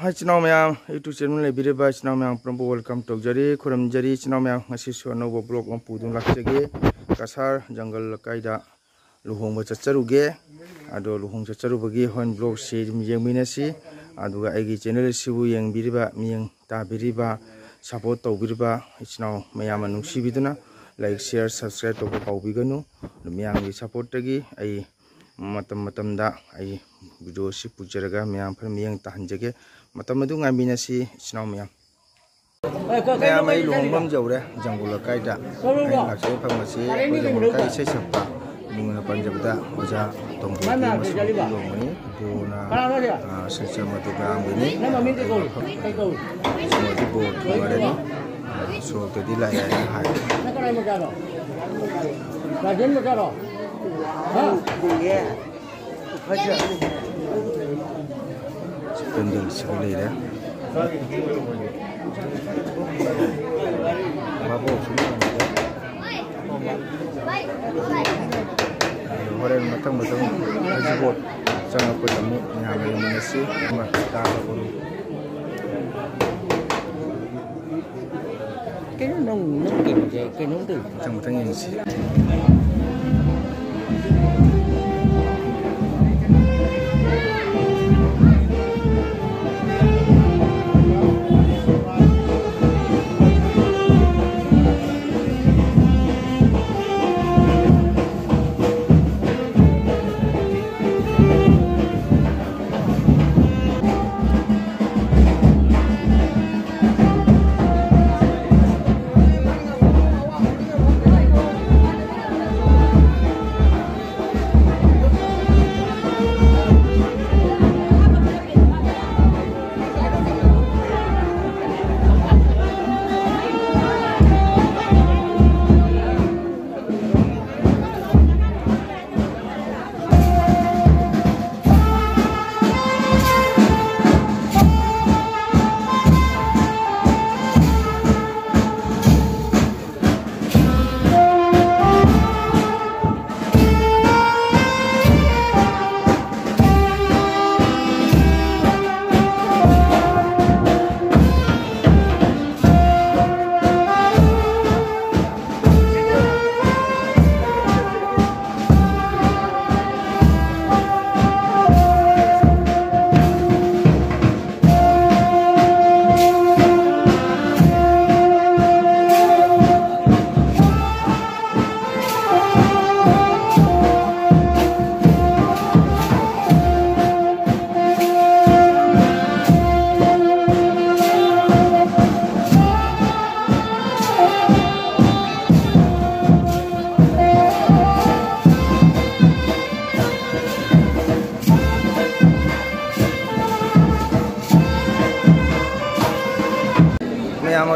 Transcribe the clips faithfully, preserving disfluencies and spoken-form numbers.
ꯏꯆꯤꯟ ꯏꯅꯥꯎ ꯃꯌꯥꯝ, YouTube channel ꯂꯩꯕꯤꯔꯤꯕ ꯏꯆꯤꯟ ꯏꯅꯥꯎ ꯃꯌꯥꯝ ꯄꯨꯝꯅꯃꯛꯄꯨ welcome ꯇꯧꯖꯔꯤ, ꯈꯨꯔꯨꯝꯖꯔꯤ꯫ ꯏꯆꯤꯟ ꯏꯅꯥꯎ ꯃꯌꯥꯝ, ꯉꯁꯤꯁꯨ ꯑꯅꯧꯕ vlog ꯑꯃ ꯄꯨꯗꯨꯅ ꯂꯥꯛꯆꯒꯦ꯫ ꯀꯁꯥꯔ ꯖꯪꯒꯜ ꯂꯩꯀꯥꯏꯗ ꯂꯨꯍꯣꯡꯕ ꯆꯠꯆꯔꯨꯒꯦ꯫ ꯑꯗꯣ ꯂꯨꯍꯣꯡ ꯆꯠꯆꯔꯨꯕꯒꯤ ꯍꯣꯔꯦꯟ vlogꯁꯤ ꯑꯗꯨꯝ ꯌꯦꯡꯃꯤꯟꯅꯁꯤ꯫ ꯑꯗꯨꯒ ꯑꯩꯒꯤ channel ꯑꯁꯤꯕꯨ ꯌꯦꯡꯕꯤꯔꯤꯕ, ꯃꯤꯠꯌꯦꯡ ꯇꯥꯕꯤꯔꯤꯕ, support ꯇꯧꯕꯤꯔꯤꯕ ꯏꯆꯤꯟ ꯏꯅꯥꯎ ꯃꯌꯥꯝꯅ ꯅꯨꯡꯁꯤꯕꯤꯗꯨꯅ like, share, subscribe ꯇꯧꯕ ꯀꯥꯎꯕꯤꯒꯅꯨ꯫ ꯑꯗꯨ ꯃꯌꯥꯝꯒꯤ supportꯇꯒꯤ ꯑꯩ ꯃꯇꯝ ꯃꯇꯝꯗ ꯑꯩ videoꯁꯤ ꯄꯨꯖꯔꯒ ꯃꯌꯥꯝ ꯐꯖꯅ ꯃꯤꯠꯌꯦꯡ ꯇꯥꯍꯟꯖꯒꯦ꯫ ꯃꯇꯝ ꯑꯗꯨ ꯉꯥꯏꯃꯤꯟꯅꯁꯤ ꯏꯆꯤꯟ ꯏꯅꯥꯎ ꯃꯌꯥꯝ꯫ ꯃꯌꯥꯝ, ꯑꯩ ꯂꯨꯍꯣꯡꯐꯝ ꯌꯧꯔꯦ, ꯖꯪꯒꯨ ꯂꯩꯀꯥꯏꯗ꯫ ꯑꯩꯅ ꯂꯥꯛꯆꯔꯤꯕ ꯃꯐꯝ ꯑꯁꯤ ꯑꯩꯈꯣꯏ ꯖꯪꯒꯨ ꯂꯩꯀꯥꯏ ꯏꯁꯩ ꯁꯛꯄ, ꯃꯤꯡ ꯑꯣꯏꯅ ꯄꯟꯖꯕꯗ ꯑꯣꯖꯥ ꯇꯣꯝꯕꯣꯒꯤ ꯃꯁꯨꯡ ꯅꯨꯄꯤ ꯂꯨꯍꯣꯡꯕꯅꯤ꯫ ꯕꯣꯔꯅ, ꯑ, ꯁꯤꯜꯆꯔ ꯃꯙꯨꯒ꯭ꯔꯥꯝꯒꯤꯅꯤ꯫ ꯁꯣꯗꯤ ꯕꯣꯔ ꯊꯨꯒꯥꯏꯔꯅꯤ꯫ ꯑ, ꯁꯣꯔꯣꯛꯇꯗꯤ ꯂꯥꯛꯑꯦ ꯍꯥꯏꯅ ꯍꯥꯏ꯫ ꯆꯤꯛꯀꯟꯗꯤꯡ ꯁꯤꯗ ꯂꯩꯔꯦ꯫ ꯚꯥꯕꯣꯛꯁꯨ ꯂꯩꯔꯝꯃꯤꯗ꯫ ꯑꯗꯨ ꯍꯣꯔꯦꯟ ꯃꯊꯪ ꯃꯊꯪ ꯍꯩꯖꯤꯡꯄꯣꯠ ꯆꯪꯉꯛꯄꯗ ꯑꯃꯨꯛ ꯃꯌꯥꯝ ꯌꯦꯡꯃꯤꯟꯅꯁꯤ꯫ ꯑꯃ ꯇꯥꯕ ꯀꯩꯅꯣ ꯅꯪ, ꯅꯪ ꯀꯩꯅꯣꯁꯦ ꯀꯩꯅꯣꯝ ꯇꯧꯏ꯫ ꯃꯊꯪ ꯃꯊꯪ ꯌꯦꯡꯁꯤ꯫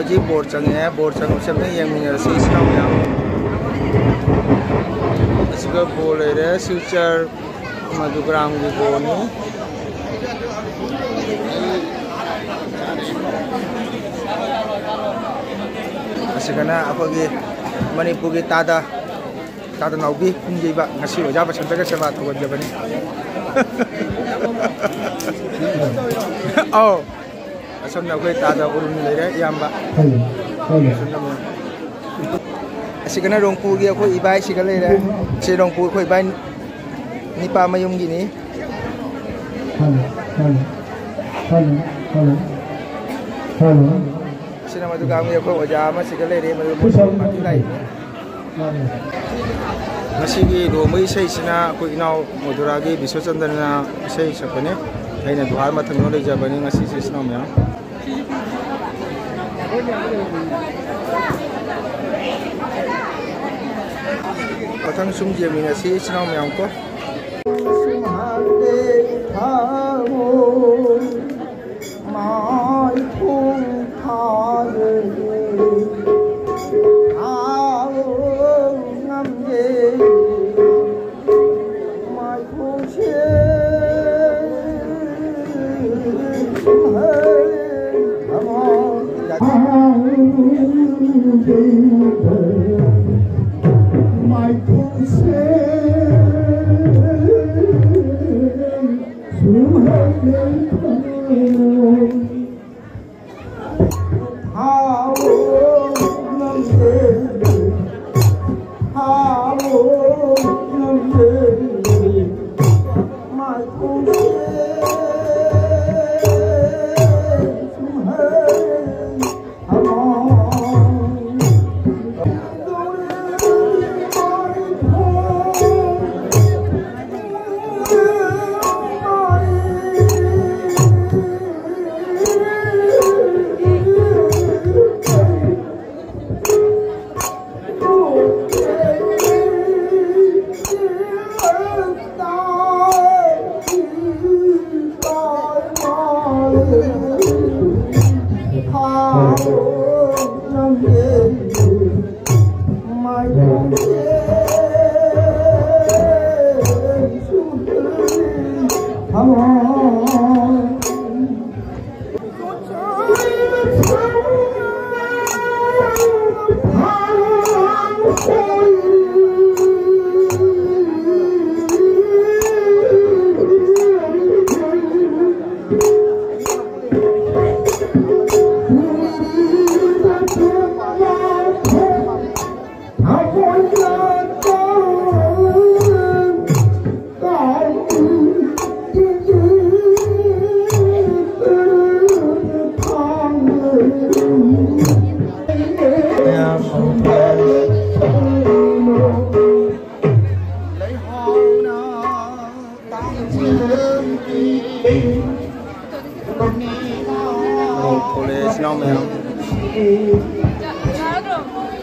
ꯍꯧꯖꯤꯛ ꯕꯣꯔ ꯆꯪꯉꯛꯑꯦ꯫ ꯕꯣꯔ ꯆꯪꯉꯛꯄꯁꯦ ꯑꯝꯇ ꯌꯦꯡꯃꯤꯟꯅꯔꯁꯤ, ꯏꯆꯤꯟ ꯏꯅꯥꯎ ꯃꯌꯥꯝ꯫ ꯑꯁꯤꯒ ꯕꯣꯔ ꯂꯩꯔꯦ, ꯁꯤꯜꯆꯔ ꯃꯙꯨꯒ꯭ꯔꯥꯝꯒꯤ ꯕꯣꯔꯅꯤ꯫ ꯑꯁꯤꯒꯅ ꯑꯩꯈꯣꯏꯒꯤ ꯃꯅꯤꯄꯨꯔꯒꯤ ꯇꯥꯗ, ꯇꯥꯗ ꯅꯥꯎꯕꯤ ꯀꯨꯝꯖꯩꯕ꯫ ꯉꯁꯤ ꯑꯣꯖꯥ ꯕꯁꯟꯇꯒ ꯁꯦꯕꯥ ꯇꯧꯍꯟꯖꯕꯅꯤ꯫ ꯑꯧ, ꯑꯁꯣꯝꯗ ꯑꯩꯈꯣꯏ ꯇꯥꯗ ꯎꯔꯨꯝ ꯂꯩꯔꯦ, ꯏꯌꯥꯝꯕ꯫ Hello, hello. ꯑꯁꯤꯒꯅ ꯔꯣꯡꯄꯨꯔꯒꯤ ꯑꯩꯈꯣꯏ ꯏꯕꯥꯏꯁꯤꯒ ꯂꯩꯔꯦ꯫ ꯁꯤ ꯔꯣꯡꯄꯨꯔ ꯑꯩꯈꯣꯏ ꯏꯕꯥꯏ ꯅꯤꯄꯥ ꯃꯌꯨꯝꯒꯤꯅꯤ꯫ Hello, hello, hello, hello, hello. ꯑꯁꯤꯅ ꯃꯗꯨꯒ ꯑꯩꯈꯣꯏ ꯑꯣꯖꯥ ꯑꯃꯁꯤꯒ ꯂꯩꯔꯦ, ꯃꯗꯨ ꯃꯣꯏ ꯄꯥꯔꯇꯤ ꯂꯥꯛꯏꯅꯤ꯫ ꯉꯁꯤꯒꯤ ꯂꯨꯍꯣꯡꯕꯒꯤ ꯏꯁꯩꯁꯤꯅ ꯑꯩꯈꯣꯏ ꯏꯅꯥꯎ ꯃꯙꯨꯔꯥꯒꯤ ꯕꯤꯁ꯭ꯋꯆꯟꯗ꯭ꯔꯅ ꯏꯁꯩ ꯁꯛꯄꯅꯤ꯫ ꯑꯩꯅ ꯗꯨꯍꯥꯔ ꯃꯊꯪꯗ ꯂꯩꯖꯕꯅꯤ ꯉꯁꯤꯁꯦ, ꯏꯆꯤꯟ ꯏꯅꯥꯎ ꯃꯌꯥꯝ꯫ ꯃꯊꯪ ꯁꯨꯝ ꯌꯦꯡꯃꯤꯟꯅꯁꯤ, ꯏꯆꯤꯟ ꯏꯅꯥꯎ ꯃꯌꯥꯝ ꯀꯣ꯫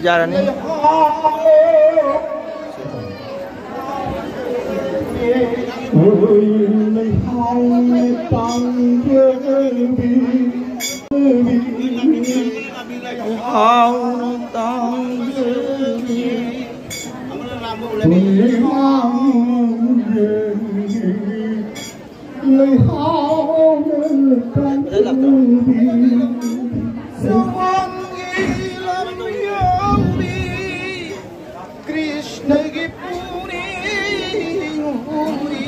ꯌꯥꯔꯅꯤ꯫ ꯀ꯭ꯔꯤꯁꯅꯒꯤ ꯄꯨꯛꯅꯤꯡ ꯍꯨꯔꯤ꯫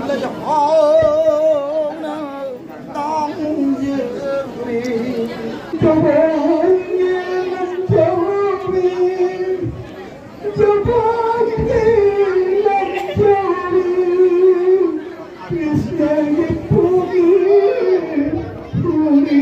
ꯂꯩꯍꯥꯎꯅ ꯇꯥꯡꯖꯔꯤ꯫ ꯖꯒꯣꯏꯒꯤ ꯂꯝꯖꯥꯎꯔꯤ꯫ ꯖꯒꯣꯏꯒꯤ ꯂꯝꯖꯥꯎꯔꯤ꯫ ꯀ꯭ꯔꯤꯁꯅꯒꯤ ꯄꯨꯛꯅꯤꯡ ꯍꯨꯔꯤ꯫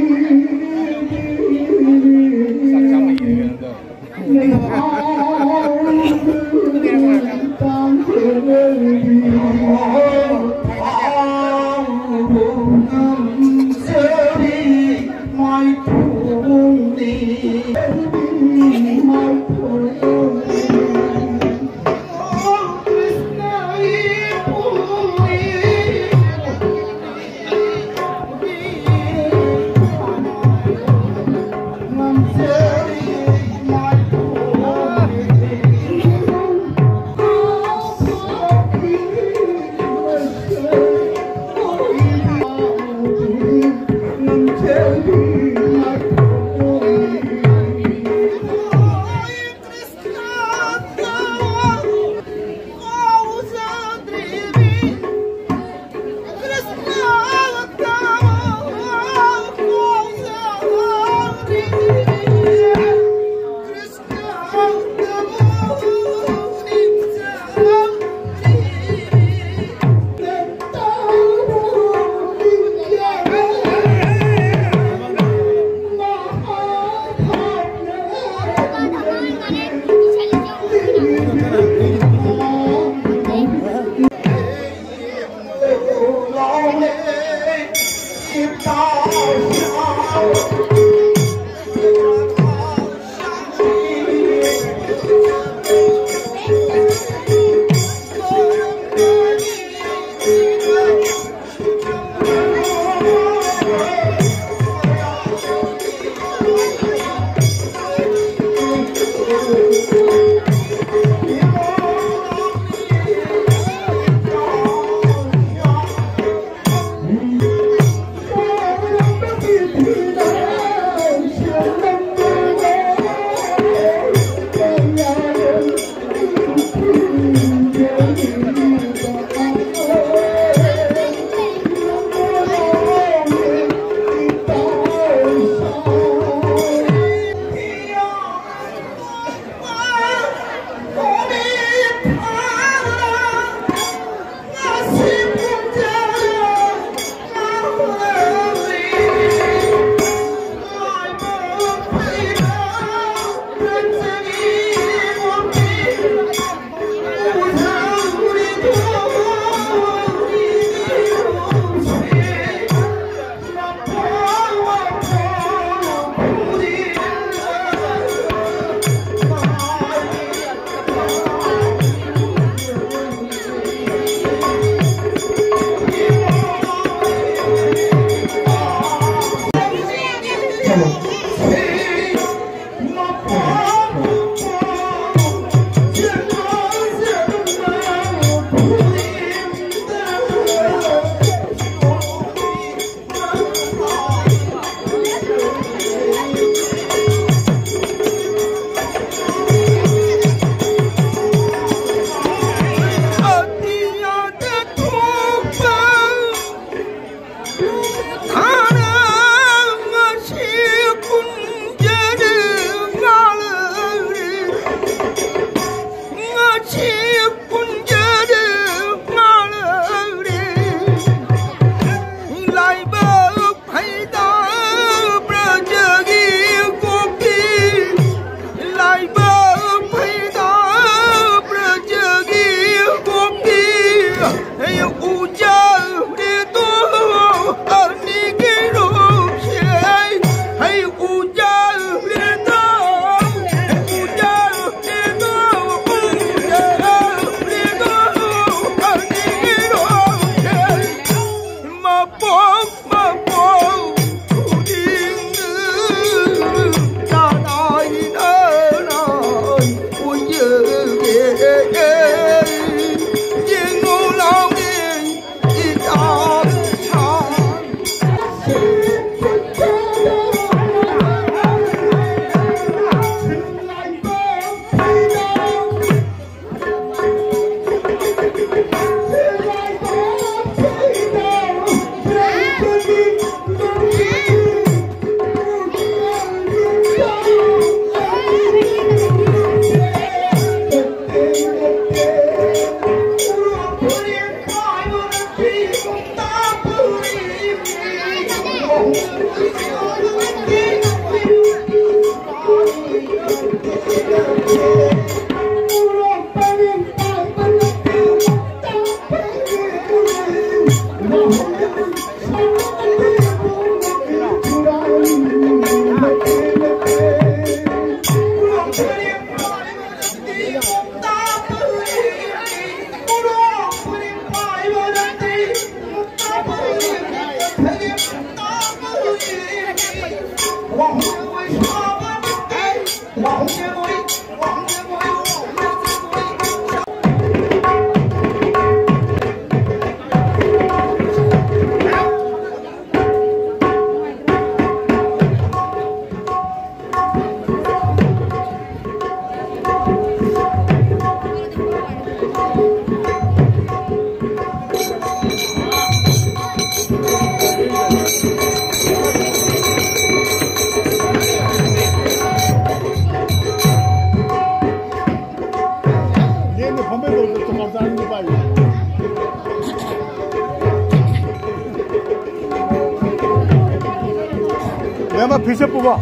ꯏꯌꯥꯝꯕ, ꯐꯤꯁꯦ ꯄꯨꯕ꯫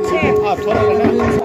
ꯁꯦ꯫ ꯑꯥ, ꯊꯣꯔꯛꯑꯒꯅꯦ꯫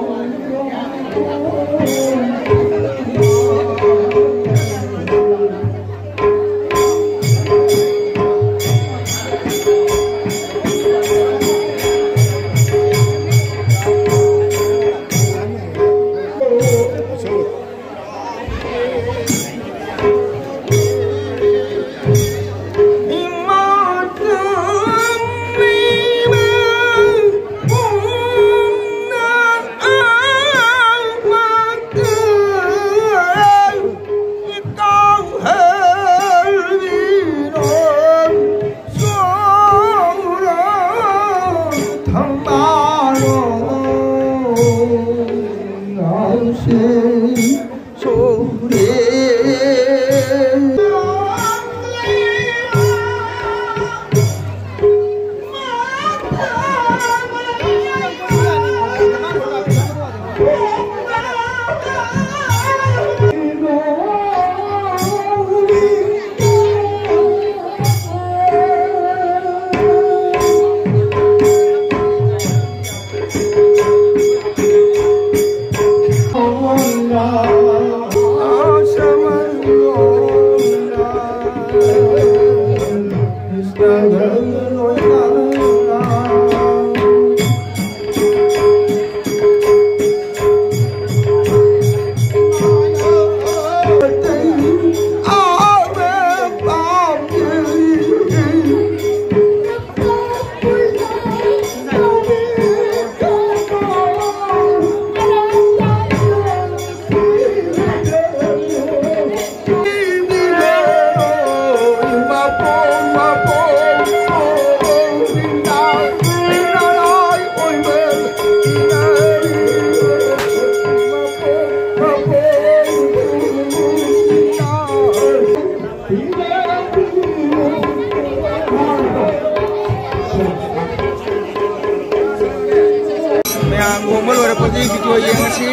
ꯊꯣꯡꯕ ꯂꯣꯏꯔꯛꯄꯒꯤ ꯚꯤꯗꯤꯑꯣ ꯌꯦꯡꯉꯁꯤ꯫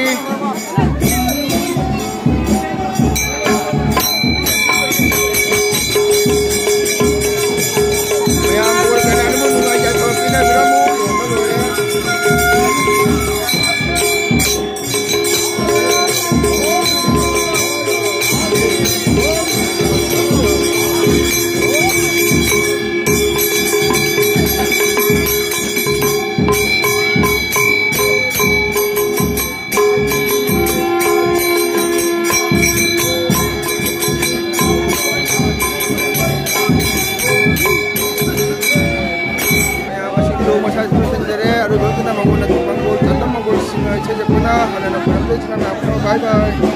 ꯃꯌꯥꯝ ꯕꯣꯔ ꯀꯅꯥꯅꯣ ꯅꯨꯡꯉꯥꯏ ꯌꯥꯏꯐꯕ ꯄꯤꯅꯕꯤꯔꯝꯃꯨ꯫ ꯊꯣꯡꯕ ꯂꯣꯏꯔꯦ꯫ ꯃꯌꯥꯝ ꯑꯁꯤ ꯀꯤꯂꯣ ꯃꯁꯥꯏ ꯂꯣꯏꯁꯤꯟꯖꯔꯦ꯫ ꯑꯔꯣꯏꯕꯗꯨꯅ ꯃꯪꯒꯣꯜ ꯑꯗꯨ, ꯃꯪꯒꯣꯜ ꯆꯟꯗ ꯃꯪꯒꯣꯜꯁꯤꯡꯅ ꯏꯁꯩ ꯁꯛꯄꯅ ꯍꯥꯟꯅꯅ ꯈꯣꯏꯔꯝꯖꯩ꯫ ꯏꯆꯤꯟ ꯏꯅꯥꯎ ꯃꯌꯥꯝ ꯄꯨꯝꯅꯃꯛ bye bye꯫